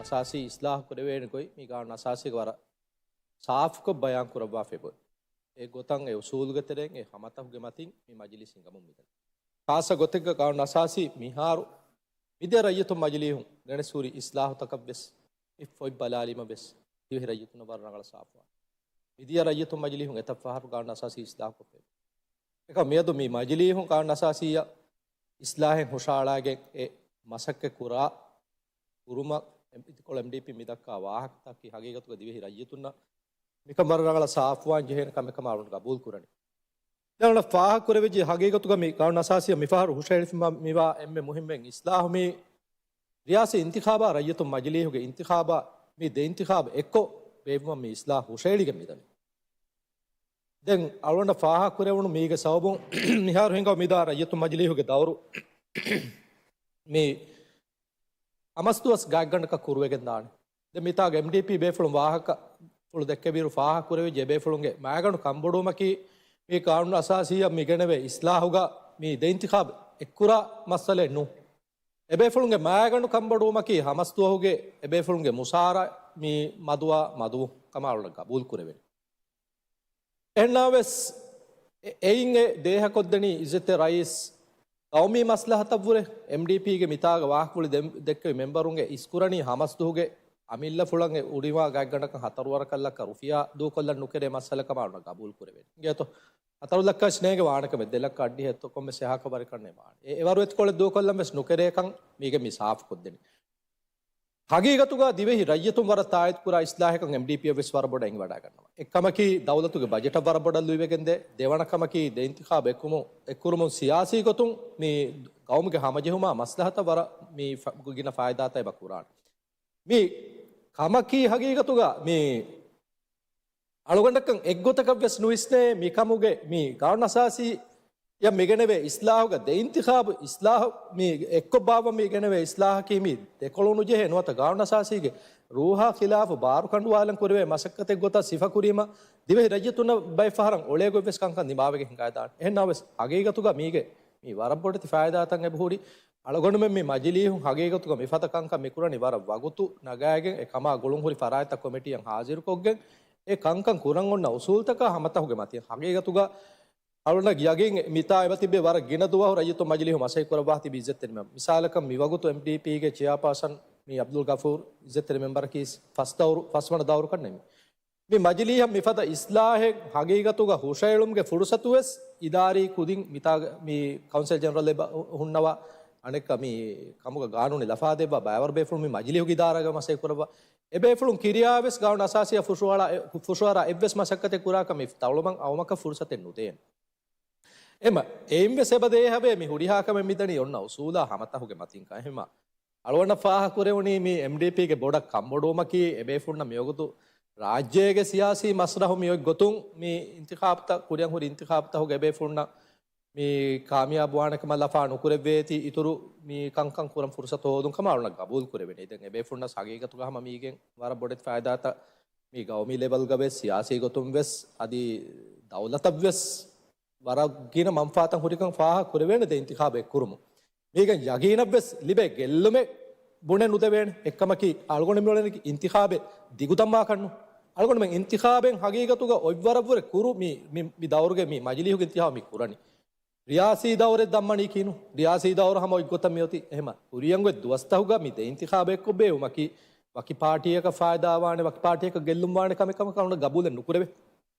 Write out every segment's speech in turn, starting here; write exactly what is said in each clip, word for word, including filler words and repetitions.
އަސާސީ އިސްލާހު ކުރެވޭނެ ގޮތް މި ގާނޫނު އަސާސީގަ ވަރަށް ސާފުކޮށް ބަޔާން ކުރައްވާފައި އޮތް. އެ ގޮތަށް އެ އުސޫލުގެ ތެރެއިން އެ ހަމަތަކުގެ މަތިން މި މަޖިލީސް ހިނގަމުން މިދަނީ. ޚާއްޞަ ގޮތެއްގަ ގާނޫނު އަސާސީ މިހާރު މިދިޔަ ރައްޔިތުން މަޖިލީހުން ގެނެސް ހުރި އިސްލާހުތަކަށްވެސް މި ފޮތް ބަލާލީމަ ވެސް ދިވެހި ރައްޔިތުންނަށް ވަރަށް ރަނގަޅަށް ސާފުވާނެ. މިދިޔަ ރައްޔިތުން މަޖިލީހުން އެތައް ފަހަރު ގާނޫނު އަސާސީ އިސްލާހު ކޮށްފައި. އެކަމް މިއަދު މި މަޖިލީހުން ގާނޫނު އަސާސީއަށް އިސްލާހެއް ހުށައަޅާގެން އެ މަސައްކަތް ކުރާ ކުރުމަށް އެމް-، އިތުކޮޅު އެމްޑީޕީ މި ދައްކާ ވާހަކަތަކީ ހަގީގަތުގަ ދިވެހި ރައްޔިތުންނަށް މިކަން ވަރަށް ރަނގަޅަށް ސާފުވާން ޖެހޭނެ ކަމެއް ކަމަށް އަޅުގަނޑު ގަބޫލު ކުރަނީ. ދެން އަޅުގަނޑަށް ފާހަގަ ކުރެވިއްޖެ ހަގީގަތުގަ މި ގާނޫނު އަސާސީއަށް މިފަހަރު ހުށަހެޅިފައި މިވާ އެންމެ މުހިއްމު އިސްލާހު މި ރިޔާސީ އިންތިޚާބާ ރައްޔިތުން މަޖިލީހުގެ އިންތިޚާބާ މި ދެ އިންތިޚާބު އެއްކޮށް ބޭއްވުމަށް މި އިސްލާހު ހުށަހެޅިގެން މިދަނީ. ދެން އަޅުގަނޑަށް ފާހަގަ ކުރެވުނު މީގެ ސަބަބުން މިހާރު ހިނގާ މިދާ ރައްޔިތުން މަޖިލީހުގެ ދައުރު މި ހަމަސްދުވަސް ގާތްގަނޑަކަށް ކުރުވެގެން ދާނެ. ދެން މިތާގަ އެމްޑީޕީ ބޭފުޅުން ވާހަކަފުޅު ދެއްކެވިއިރު ފާހަގަ ކުރެވިއްޖެ އެބޭފުޅުންގެ މައިގަނޑު ކަންބޮޑުވުމަކީ މި ގާނޫނު އަސާސީއަށް މި ގެނެވޭ އިސްލާހުގަ މި ދެ އިންތިޚާބު އެއްކުރާ މައްސަލައެއް ނޫން. އެބޭފުޅުންގެ މައިގަނޑު ކަންބޮޑުވުމަކީ ހަމަސްދުވަހުގެ އެބޭފުޅުންގެ މުސާރަ މި މަދުވާ މަދުވުން ކަމަށް އަޅުގަނޑަށް ގަބޫލު ކުރެވޭނެ. އެހެންނާވެސް އެ-، އެއިން އެ ދޭހަކޮށްދެނީ އިއްޒަތްތެރި ރައީސް ގައުމީ މަސްލަހަތަށްވުރެ އެމްޑީޕީގެ މިތާގަ ވާހަކަފުޅު ދެ-، ދެއްކެވި މެމްބަރުންގެ އިސްކުރަނީ ހަމަސްދުވަހުގެ އަމިއްލަފުޅަށް އެ އުޅިވާ ގާތްގަނޑަކަށް ހަތަރު ވަރަކަށް ލައްކަ ރުފިޔާ ދޫކޮށްލަން ނުކެރޭ މައްސަލަ ކަމަށް އަޅުގަނޑަށް ގަބޫލު ކުރެވޭނެ. އިނގޭތޯ؟ ހަތަރު ލައްކަ ނޭނގެ ވާނެ ކަމެއް ދެ ލައްކަ އަށްޑިހަ އެއްކޮށް ކޮންމެސް އެހާ ކަބަރެއް ކަންނޭ ވާނެ. އެ އެވަރު އެތިކޮޅެއް ދޫކޮށްލަން ވެސް ނުކެރޭކަން މީގެ މި ސާފުކޮށްދެނީ. ހަގީގަތުގަ ދިވެހި ރައްޔިތުން ވަރަށް ތާއީދު ކުރާ އިސްލާހަކަށް އެމްޑީޕީއަށް ވެސް ވަރަށް ބޮޑަށް އެނގިވަޑައިގަންނަވާ. އެއްކަމަކީ، ދައުލަތުގެ ބަޖެޓަށް ވަރަށް ބޮޑަށް ލުއިވެގެންދޭ. ދެވަނަ ކަމަކީ، ދެ އިންތިޚާބު އެއްކުމު-، އެއްކުރުމުން ސިޔާސީ ގޮތުން މި ގައުމުގެ ހަމަޖެހުމާ މަސްލަހަތަށް ވަރަށް މި ފަ-، ގިނަ ފައިދާތައް އެބަ ކުރާނެ. މި ކަމަކީ ހަގީގަތުގަ މި އަޅުގަނޑަކަށް އެއްގޮތަކަށް ވެސް ނުވިސްނޭ މިކަމުގެ މި ގާނޫނު އަސާސީއަށް މިގެނެވޭ އިސްލާހުގަ ދެ އިންތިޚާބު އިސްލާހު މި އެއްކޮށް ބާއްވަން މިގެނެވޭ އިސްލާހަކީ މި ދެކޮޅު ނުޖެހޭ ނުވަތަ ގާނޫނު އަސާސީގެ ރޫހާ ޚިލާފު ބާރު ކަނޑުވާލަން ކުރެވޭ މަސައްކަތެއް ގޮތަށް ސިފަ ކުރީމަ ދިވެހި ރައްޔިތުންނަށް ބައެއް ފަހަރަށް އޮޅޭ ގޮތް ވެސް ކަންކަން ދިމާވެގެން ހިނގައިދާނެ. އެހެން ނަމަވެސް ހަގީގަތުގަ މީގެ މި ވަރަށް ބޮޑެތި ފައިދާތައް އެބަހުރި. އަޅުގަނޑުމެން މި މަޖިލީހުން ހަގީގަތުގަ މިފަދަ ކަންކަން މިކުރަނީ ވަރަށް ވަގުތު ނަގާގެން އެ ކަމާ ގުޅުން ހުރި ފަރާތްތައް ކޮމިޓީއަށް ހާޒިރުކޮށްގެން އެ ކަންކަން ކުރަން އޮންނަ އުސޫލުތަކާ ހަމަތަހުގެ މަތިން. ހަގީގަތުގަ އަޅުގަނޑަށް ޔަގީން މިތާ އެބަ ތިބޭ ވަރަށް ގިނަ ދުވަހު ރައްޔިތުން މަޖިލީހު މަސައްކަތް ކުރައްވާ ތިބި އިއްޒަތްތެރި މެމް-، މިސާލަކަށް މިވަގުތު އެމްޑީޕީގެ ޗެއާޕާސަން މި އަބްދުލް ޣަފޫރު އިއްޒަތްތެރި މެމްބަރަކީ ފަސް ދައުރު، ފަސްވަނަ ދައުރުކަންނޭ މި. މި މަޖިލީހަށް މިފަދަ އިސްލާހެއް ހަގީގަތުގަ ހުށައެޅުމުގެ ފުރުސަތުވެސް އިދާރީ ކުދިން މިތާގަ މި ކައުންސިލް ޖެނެރަލް އެބަ ހުންނަވާ، އަނެއްކާ މި ކަމުގަ ގާނޫނީ ލަފާދެއްވާ ބައިވަރު ބޭފުޅުން މި މަޖިލީހުގެ އިދާރާގަ މަސައްކަތް ކުރައްވާ. އެބޭފުޅުން ކިރިޔާވެސް ގާނޫނު އަސާސީއަށް ފުށުއަރާ، ފުށުއަރާ އެއްވެސް މަސައްކަތެއް ކުރާކަށް މި ތަޅުމަށް އައުމަކަށް ފުރުސަތެއް ނުދޭނެ. އެމަ، އެއިންވެސް އެބަ ދޭހަވޭ މި ހުރިހާ ކަމެއް މިދަނީ އޮންނަ އުސޫލާ ހަމަތަހުގެ މަތިން ކަން. އެހެންމަ، އަޅުގަނޑަށް ފާހަގަކުރެވުނީ މި އެމްޑީޕީގެ ބޮޑަށް ކަންބޮޑުވުމަކީ އެބޭފުޅުންނަށް މިވަގުތު ރާއްޖޭގެ ސިޔާސީ މަސްރަހު މި އޮތް ގޮތުން މި އިންތިޚާބުތައް، ކުރިއަށް ހުރި އިންތިޚާބުތަހުގެ އެބޭފުޅުންނަށް މި ކާމިޔާބުވާނެ ކަމަށް ލަފާ ނުކުރެއްވޭތީ، އިތުރު މި ކަންކަން ކުރަން ފުރުސަތު ހޯދުން ކަމަށް އަޅުގަނޑަށް ގަބޫލު ކުރެވެނީ. ދެން އެބޭފުޅުންނަށް ހަގީގަތުގަ ހަމަ މީގެން ވަރަށް ބޮޑެތި ފައިދާތައް މި ގައުމީ ލެވެލްގަ ވެސް، ސިޔާސީ ގޮތުން ވެސް، އަދި ދައުލަތަށް ވެސް ވަރަށް ގިނަ މަންފާތައް ހުރިކަން ފާހަގަ ކުރެވޭނެ ދެ އިންތިޚާބެއް ކުރުމުން. މީގެން ޔަގީނަށް ވެސް ލިބޭ ގެއްލުމެއް ބުނެ ނުދެވޭނެ. އެއްކަމަކީ، އަޅުގަނޑު މިއުޅެނީ އިންތިޚާބެއް ދިގުތަންވާކަށްނު. އަޅުގަނޑުމެން އިންތިޚާބެއް ހަގީގަތުގަ އޮތްވަރަށްވުރެ ކުރު މި، މި، މި ދައުރުގެ މި މަޖިލީހުގެ އިންތިޚާބު މި ކުރަނީ. ރިޔާސީ ދައުރެއް ދަންމަނީ ކީނު. ރިޔާސީ ދައުރު ހަމަ އޮތް ގޮތަށް މިއޮތީ. އެހެމަ ކުރިއަށް އޮތް ދުވަސްތަހުގަ މި ދެ އިންތިޚާބެއް ކޮށް ބޭއްވުމަކީ، ވަކި ޕާޓީއަކަށް ފާއިދާވާނެ، ވަކި ޕާޓީއަކަށް ގެއްލުން ވާނެ ކަމެއް ކަމަކަށް އަޅުގަނޑަށް ގަބޫލެއް ނުކުރެވޭ.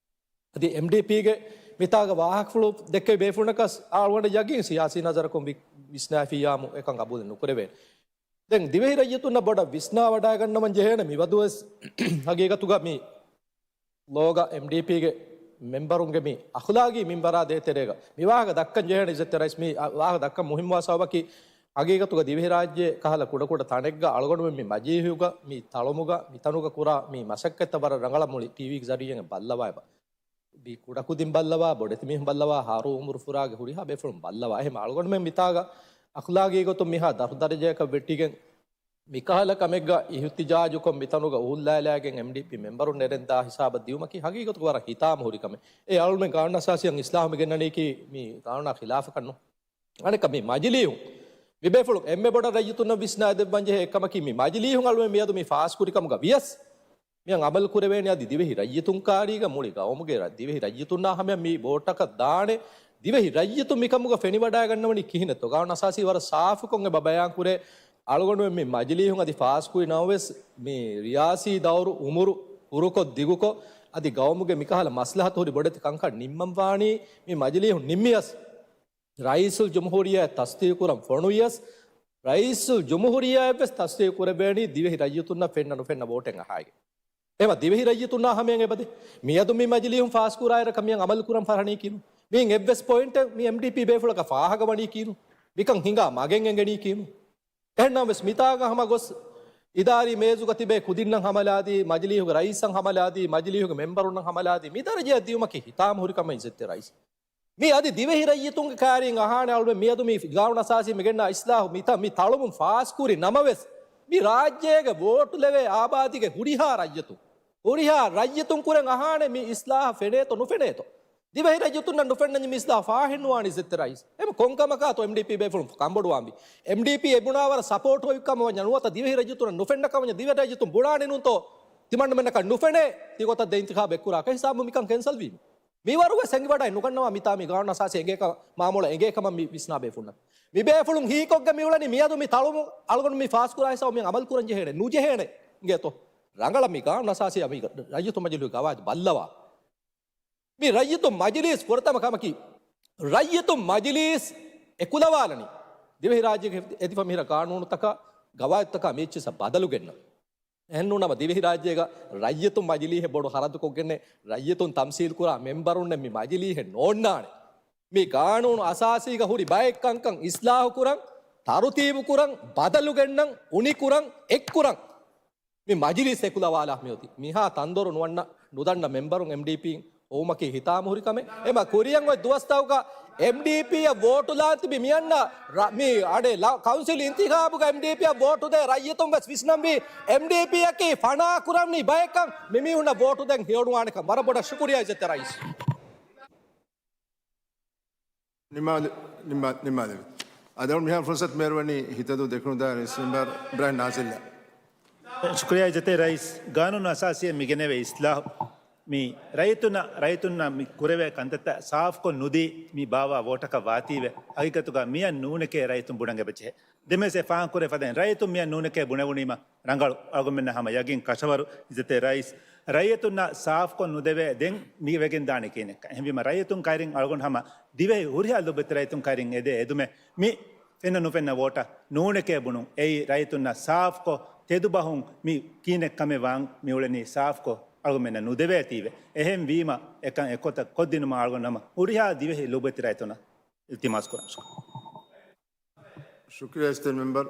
އަދި އެމްޑީޕީގެ މިތާގަ ވާހަކަފުޅު ދެއްކެވި ބޭފުޅުންނަކަސް އަޅުގަނޑަށް ޔަގީން ސިޔާސީ ނަޒަރަކުން ވި-، ވިސްނާފިއްޔާމު އެކަން ގަބޫލެއް ނުކުރެވޭނެ. ދެން ދިވެހި ރައްޔިތުންނަށް ބޮޑަށް ވިސްނާވަޑައިގަންނަވަން ޖެހޭނެ މިވަދުވެސް ހަގީގަތުގަ މި ލޯގަ އެމްޑީޕީގެ މެމްބަރުންގެ މި އަޚްލާގީ މިންވަރާ ދޭތެރޭގަ މި ވާހަކަ ދައްކަން ޖެހޭނެ އިއްޒަތްތެރި ރައީސް މި ވާހަކަ ދައްކަން މުހިންމުވާ ސަބަބަކީ ހަގީގަތުގަ ދިވެހިރާއްޖެ ކަހަލަ ކުޑަކުޑަ ތަނެއްގަ އަޅުގަނޑުމެން މި މަޖީހުގަ މި ތަޅުމުގަ މިތަނުގަ ކުރާ މި މަސައްކަތްތައް ވަރަށް ރަނގަޅަށް މުޅި ޓީވީގެ ޒަރީއަށް ބައްލަވާ އެބަ. މި ކުޑަކުދިން ބައްލަވާ، ބޮޑެތި މީހުން ބައްލަވާ، ހާރު އުމުރު ފުރާގެ ހުރިހާ ބޭފުޅުން ބައްލަވާ. އެހެމަ އަޅުގަނޑުމެން މިތާގަ އަޚްލާގީ ގޮތުން މިހާ ދަރުދަރަޖަޔަކަށް ވެއްޓިގެން މިކަހަލަ ކަމެއްގަ އިހުތިޖާޖުކޮށް މިތަނުގަ އުހުއްލާލާގެން އެމްޑީޕީ މެމްބަރުން ނެރެންދާ ހިސާބަށް ދިއުމަކީ ހަގީގަތުގަ ވަރަށް ހިތާމަ ހުރި ކަމެއް. އެ އަޅުމެން ގާނޫނު އަސާސީއަށް އިސްލާހު މި ގެންނަނީކީ މި ގާނޫނާ ޚިލާފަކަށް ނޫން. އަނެއްކާ މި މަޖިލީހުން މިބޭފުޅުން އެންމެ ބޮޑަށް ރައްޔިތުންނަށް ވިސްނާދެއްވަންޖެހޭ އެއްކަމަކީ، މި މަޖިލީހުން އަޅުމެން މިއަދު މި ފާސްކުރިކަމުގަ ވިޔަސް، މިއަށް އަމަލު ކުރެވޭނީ އަދި ދިވެހި ރައްޔިތުން ކާރީގަ މުޅި ގައުމުގެ ރަ-، ދިވެހި ރައްޔިތުންނާ ހަމަޔަށް މި ވޯޓަކަށް ދާނެ. ދިވެހި ރައްޔިތުން މިކަމުގަ ފެނިވަޑައިގަންނަވަނީ ކިހިނެއްތޯ؟ ގާނޫނު އަސާސީ ވަރަށް ސާފުކޮށް އެބަ ބަޔާންކުރޭ. އަޅުގަނޑުމެން މި މަޖިލީހުން އަދި ފާސްކުރި ނަމަވެސް، މި ރިޔާސީ ދައުރު އުމުރު ކުރުކޮށް ދިގުކޮށް، އަދި ގައުމުގެ މިކަހަލަ މަސްލަހަތު ހުރި ބޮޑެތި ކަންކަން ނިންމަން ވާނީ، މި މަޖިލީހުން ނިންމިޔަސް، ރައީސުލްޖުމްހޫރިއްޔާ ތަސްދީޤުކުރަން ފޮނުވިޔަސް، ރައީސުލްޖުމްހޫރިއްޔާއަށްވެސް ތަސްދީޤު ކުރެވޭނީ ދިވެހި ރައްޔިތުންނަށް ފެންނަ ނުފެންނަ ވޯޓެއް އަހާގެން. އެމަ ދިވެހި ރައްޔިތުންނާ ހަމަޔަށް އެބަދޭ. މިއަދު މި މަޖިލީހުން ފާސްކުރާއިރަކަށް މިއަށް އަމަލު ކުރަން ފަރަހަނީ ކީނު؟ މިއިން އެއްވެސް ޕޮއިންޓެއް މި އެމްޑީޕީ ބޭފުޅަކަށް ފާހަގަވަނީ ކީނު؟ މިކަން ހިނގާ މަގެއް އެނގެނީ ކީނު؟ އެހެންނަމަވެސް މިތާގަ ހަމަ ގޮސް އިދާރީ މޭޒުގަ ތިބޭ ކުދިންނަށް ހަމަލާދީ، މަޖިލީހުގެ ރައީސަށް ހަމަލާދީ، މަޖިލީހުގެ މެމްބަރުންނަށް ހަމަލާދީ، މި ދަރަޖައަށް ދިޔުމަކީ ހިތާމަ ހުރި ކަމެއް އިއްޒަތްތެރި ރައީސް. މި އަދި ދިވެހި ރައްޔިތުންގެ ކާރިން އަހާނެ އަޅުމެން މިއަދު މި ގާނޫނު އަސާސީ މި ގެންނަ އިސްލާހު މި ތަ-، މި ތަޅުމުން ފާސްކުރި ނަމަވެސް، މި ރާއްޖޭގެ ވޯޓު ލެވޭ އާބާދީގެ ހުރިހާ ރައްޔިތުން، ހުރިހާ ރައްޔިތުން ކުރެން އަހާނެ މި އިސްލާހަށް ފެނޭތޯ ނުފެނޭތޯ؟ ދިވެހި ރައްޔިތުންނަށް ނުފެންނަންޏެ މި އިސްލާހު ފާހެއް ނުވާނެ އިއްޒަތްތެރި ރައީސް. އެމަ ކޮންކަމަކާތޯ އެމްޑީޕީ ބޭފުޅުން ކަންބޮޑުވާންވީ؟ އެމްޑީޕީ އެ ބުނާވަރަށް ސަޕޯޓް ހޮވި ކަމަށް ވަންޏާ ނުވަތަ ދިވެހި ރައްޔިތުންނަށް ނުފެންނަ ކަމަށް ވަންޏާ ދިވެހި ރައްޔިތުން ބުނާނެ ނޫންތޯ؟ ތިމަންނަމެންނަކަށް ނުފެނޭ ތިގޮތަށް ދެން އިންތިޚާބު އެއްކުރާކަށް ހިސާބު މިކަން ކެންސަލް ވީމަ. މިވަރުވެސް އެނގިވަޑައެއް ނުގަންނަވާ މިތާ މި ގާނޫނު އަސާސީ އެނގޭ ކަ-، މާމޮޅަށް އެނގޭ ކަމަށް މި ވިސްނާ ބޭފުޅުންނަށް. މި ބޭފުޅުން ހީކޮށްގެން މިއުޅެނީ މިއަދު މި ތަޅުމު އަޅުގަނޑު މި ފާސްކުރާ ހިސާބު މި އަމަލު ކުރަން ޖެހޭނެ ނުޖެހޭނެ އިނގޭތޯ؟ ރަނގަޅަށް މި ގާނޫނު އަސާސީ މި ރައްޔިތު މަޖިލީހުގެ ގަވާއިދު ބައްލަވާ. މި ރައްޔިތު މަޖިލީސް ފުރަތަމަ ކަމަކީ، ރައްޔިތު މަޖިލީސް އެކުލަވާލަނީ ދިވެހިރާއްޖޭގެ އެދިފަ މިހިރަ ގާނޫނުތަކާ، ގަވާއިދުތަކާ މި އެއްޗިއްސަށް ބަދަލު ގެންނަ. އެހެންނޫނަމަ ދިވެހިރާއްޖޭގަ ރައްޔިތު މަޖިލީހެއް ބޮޑު ހަރަދުކޮށްގެންނެއް، ރައްޔިތުން ތަމްސީލް ކުރާ މެންބަރުންނެއް މި މަޖިލީހެއް ނޯންނާނެ. މި ގާނޫނު އަސާސީގަ ހުރި ބައެއް ކަންކަން އިސްލާހު ކުރަން، ތަރުތީބު ކުރަން، ބަދަލު ގެންނަން، އުނިކުރަން، އެއްކުރަން. މި މަޖިލީސް އެކުލަވާލާ މިއޮތީ. މިހާ ތަންދޮރު ނުވަންނަ، ނުދަންނަ މެންބަރުން އެމްޑީޕީން ހޮވުމަކީ ހިތާމަ ހުރި ކަމެއް. އެމަ ކުރިއަށް އޮތް ދުވަސްތަކުގަ އެމްޑީޕީއަށް ވޯޓުލާން ތިބި މިއަންނަ ރަ-، މި އަޑެ ލަ-، ކައުންސިލް އިންތިޚާބުގަ އެމްޑީޕީއަށް ވޯޓުދޭ ރައްޔިތުން ވެސް ވިސްނަންވީ އެމްޑީޕީއަކީ ފަނާ ކުރަނީ ބައެއްކަން. މިމީހުންނަށް ވޯޓުދޭން ހިޔޮނުވާނެކަން. ވަރަށް ބޮޑަށް ޝުކުރިޔާ އިއްޒަތްތެރި ރައީސް. ނިމާލެ-، ނިމާ-، ނިމާލެވި. އަދި އަޅުގަނޑު މިހާރު ފުރުސަތު މޭރުވަނީ ހިތަދޫ ދެކުނު ދާއިރާ އިސް މެމްބަރު އިބްރާހިމް ނާޒިލްއަށް. ޝުކުރިޔާ އިއްޒަތްތެރި ރައީސް. ގާނޫނު އަސާސީއަށް މި ގެނެވޭ އިސްލާހު މި ރައްޔިތުންނަށް، ރައްޔިތުންނަށް މި ކުރެވޭ ކަންތައްތައް ސާފުކޮށް ނުދީ މި ބާއްވާ ވޯޓަކަށް ވާތީވެ، ހަގީގަތުގަ މިއަށް ނޫނެކޭ ރައްޔިތުން ބުނަން އެބަޖެހޭ. ދެންވެސް އެ ފާހަގަކުރެ ފަދައިން ރައްޔިތުން މިއަށް ނޫނެކޭ ބުނެވުނީމަ ރަނގަޅު. އަޅުގަނޑުމެންނަށް ހަމަ ޔަގީން ކަށަވަރު އިއްޒަތްތެރި ރައީސް. ރައްޔިތުންނަށް ސާފުކޮށް ނުދެވޭ ދެން މި ވެގެން ދާނީ ކިހިނެއްކަން. އެހެންވީމަ ރައްޔިތުން ކައިރިން އަޅުގަނޑު ހަމަ ދިވެހި ހުރިހާ ލޮބުވެތި ރައްޔިތުން ކައިރިން އެދޭ އެދުމެއް މި ފެންނަ ނުފެންނަ ވޯޓަށް ނޫނެކޭ ބުނުން. އެއީ ރައްޔިތުންނަށް ސާފުކޮށް ތެދުބަހުން މި ކިހިނެއްކަމެއް ވާން މި އުޅެނީ ސާފުކޮށް އަޅުގަނޑުމެންނަށް ނުދެވޭތީވެ. އެހެންވީމަ އެކަން އެއްކޮތަށް ކޮށްދިނުމަށް އަޅުގަނޑު ހަމަ ހުރިހާ ދިވެހި ލޮބުވެތި ރައްޔިތުންނަށް އިލްތިމާސް ކުރަން. ޝުކުރިޔާ. ޝުކުރިޔާ އިއްޒަތްތެރި މެމްބަރު.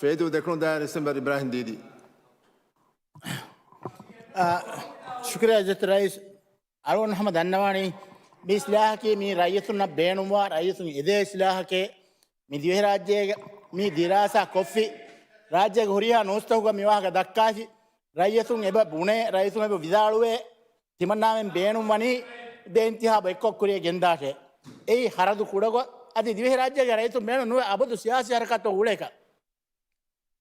ފޭދޫ ދެކުނު ދާއިރާ އިސް މެމްބަރު އިބްރާހިމް ދީދީ. އާ، ޝުކުރިޔާ އިއްޒަތްތެރި ރައީސް. އަޅުގަނޑު ހަމަ ދަންނަވާނީ މި އިސްލާހަކީ މި ރައްޔިތުންނަށް ބޭނުންވާ، ރައްޔިތުން އެދޭ އިސްލާހަކޭ. މި ދިވެހިރާއްޖޭގަ މި ދިރާސާ ކޮށްފި، ރާއްޖޭގެ ހުރިހާ ނޫސްތަކުގަ މި ވާހަކަ ދައްކާފި، ރައްޔިތުން އެބަ ބުނޭ، ރައްޔިތުން އެބަ ވިދާޅުވޭ، ތިމަންނާމެން ބޭނުންވަނީ ދެ އިންތިހާބު އެއްކޮށް ކުރިޔަށް ގެންދާށޭ. އެއީ ހަރަދު ކުޑަކޮށް، އަދި ދިވެހިރާއްޖޭގެ ރައްޔިތުން ބޭނުން ނުވޭ އަބަދު ސިޔާސީ ހަރަކާތްތައް އުޅޭކަށް.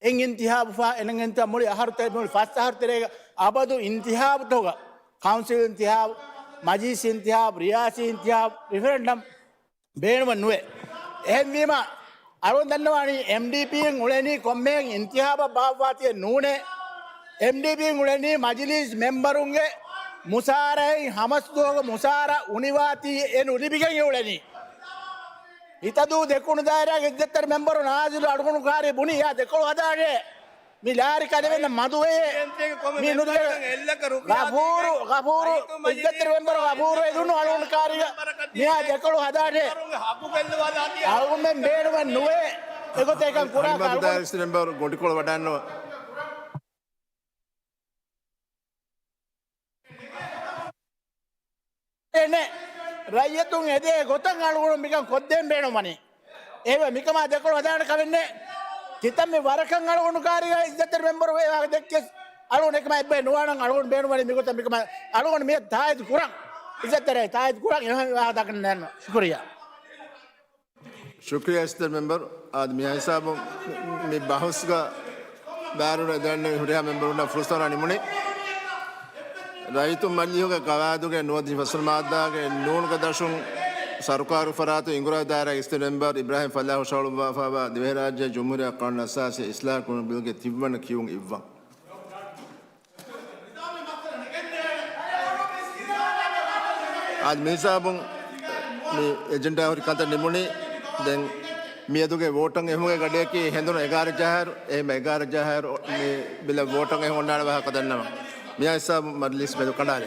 އެއް އިންތިހާބު ފަހަ، އެން އިންތިހާބު މުޅި އަހަރު ތެ-، މުޅި ފަސް އަހަރު ތެރޭގަ އަބަދު އިންތިހާބުތަކުގަ، ކައުންސިލް އިންތިހާބު، މަޖިލިސް އިންތިހާބު، ރިޔާސީ އިންތިހާބު، ރިފަރެންޑަމް ބޭނުމެއް ނުވޭ. އެހެންވީމަ، އަޅުގަނޑު ދަންނަވާނީ އެމްޑީޕީން އުޅެނީ ކޮންމެހެން އިންތިހާބަށް ބާއްވާތީއެއް ނޫނޭ. އެމްޑީޕީން އުޅެނީ މަޖިލީސް މެމްބަރުންގެ މުސާރައިން ހަމަސްދުވަހުގެ މުސާރަ އުނިވާތީ އެ ނުލިބިގެން އުޅެނީ. ހިތަދޫ ދެކުނު ދާއިރާގެ އިއްޒަތްތެރި މެމްބަރު ނާޒިލު އަޅުގަނޑު ކާރި ބުނި އާ ދެކޮޅު ހަދާށޭ. މި ލާރި ކަލެވެންނަ މަދުވެޔޭ. މި ނުދުވެ. ޣަފޫރު، ޣަފޫރު، އިއްޒަތްތެރި މެމްބަރު ޣަފޫރު އެދުނު އަޅުގަނޑު ކާރިގަ މިހާ ދެކޮޅު ހަދާށޭ. އަޅުގަނޑުމެން ބޭނުމެއް ނުވޭ. އެގޮތަށް އެކަން ކުރާކަށް އަޅުގަނޑު މެމްބަރު ގޮނޑިކޮޅު ވަޑާންނަވާ. އެނެ، ރައްޔިތުން އެދޭ ގޮތަށް އަޅުގަނޑު މިކަން ކޮށްދޭން ބޭނުންވަނީ. އެހެންވެ، މިކަމާ ދެކޮޅު ހަދާނެ ކަމެއް ނެތް. ކިތަންމެ ވަރަކަށް އަޅުގަނޑު ކާރިގަ އިއްޒަތްތެރި މެމްބަރު ވޭ ވާހަކަ ދެއްކިޔަސް އަޅުގަނޑު އެކަމާ އެއްބައެއް ނުވާނަން. އަޅުގަނޑު ބޭނުންވަނީ މިގޮތަށް މިކަމާ އަޅުގަނޑު މިއަށް ތާއީދު ކުރަން. އިއްޒަތްތެރި ތާއީދު ކުރަން. އެހެން ވާހަކަ ދައްކަން ނޭންނު. ޝުކުރިއްޔާ. ޝުކުރިއްޔާ އިސްތަށި މެމްބަރު. އާދެ، މިހާ ހިސާބުން މި ބަހުސްގަ ބައިވެރިވުން އެދެން ހުރިހާ މެމްބަރުންނަށް ފުރުސަތު ނިމުނީ. ރައްޔިތުން މަޖިލީހުގެ ގަވާއިދުގެ ނުވަދިހަ ފަސްވަނަ މާއްދާގެ ނޫނުގެ ދަށުން ސަރުކާރު ފަރާތުން އިންގުރާ ދާއިރާ އިސްތަށި މެމްބަރު އިބްރާހިމް ފައްލާހު ހުށަހަޅުއްވާފައިވާ ދިވެހިރާއްޖޭ ޖުމްހޫރިއްޔާ ޤާނޫނު އަސާސީ އިސްލާހު ކުރުމުގެ ބިލްގެ ތިންވަނަ ކިޔުން އިއްވަން. އާދެ، މިހިސާބުން މި އެޖެންޑާ ހުރި ކަންތައް ނިމުނީ. ދެން މިއަދުގެ ވޯޓަށް އެހުމުގެ ގަޑިއަކީ ހެނދުނު އެގާރަ ޖަހާއިރު، އެހެން އެގާރަ ޖަހާއިރު މި ބިލަށް ވޯޓަށް އެހުން އޮންނާނެ ވާހަކަ ދަންނަވަން. މިހާ ހިސާބުން މަޖިލީސް މެދު ކަނޑާލޭ.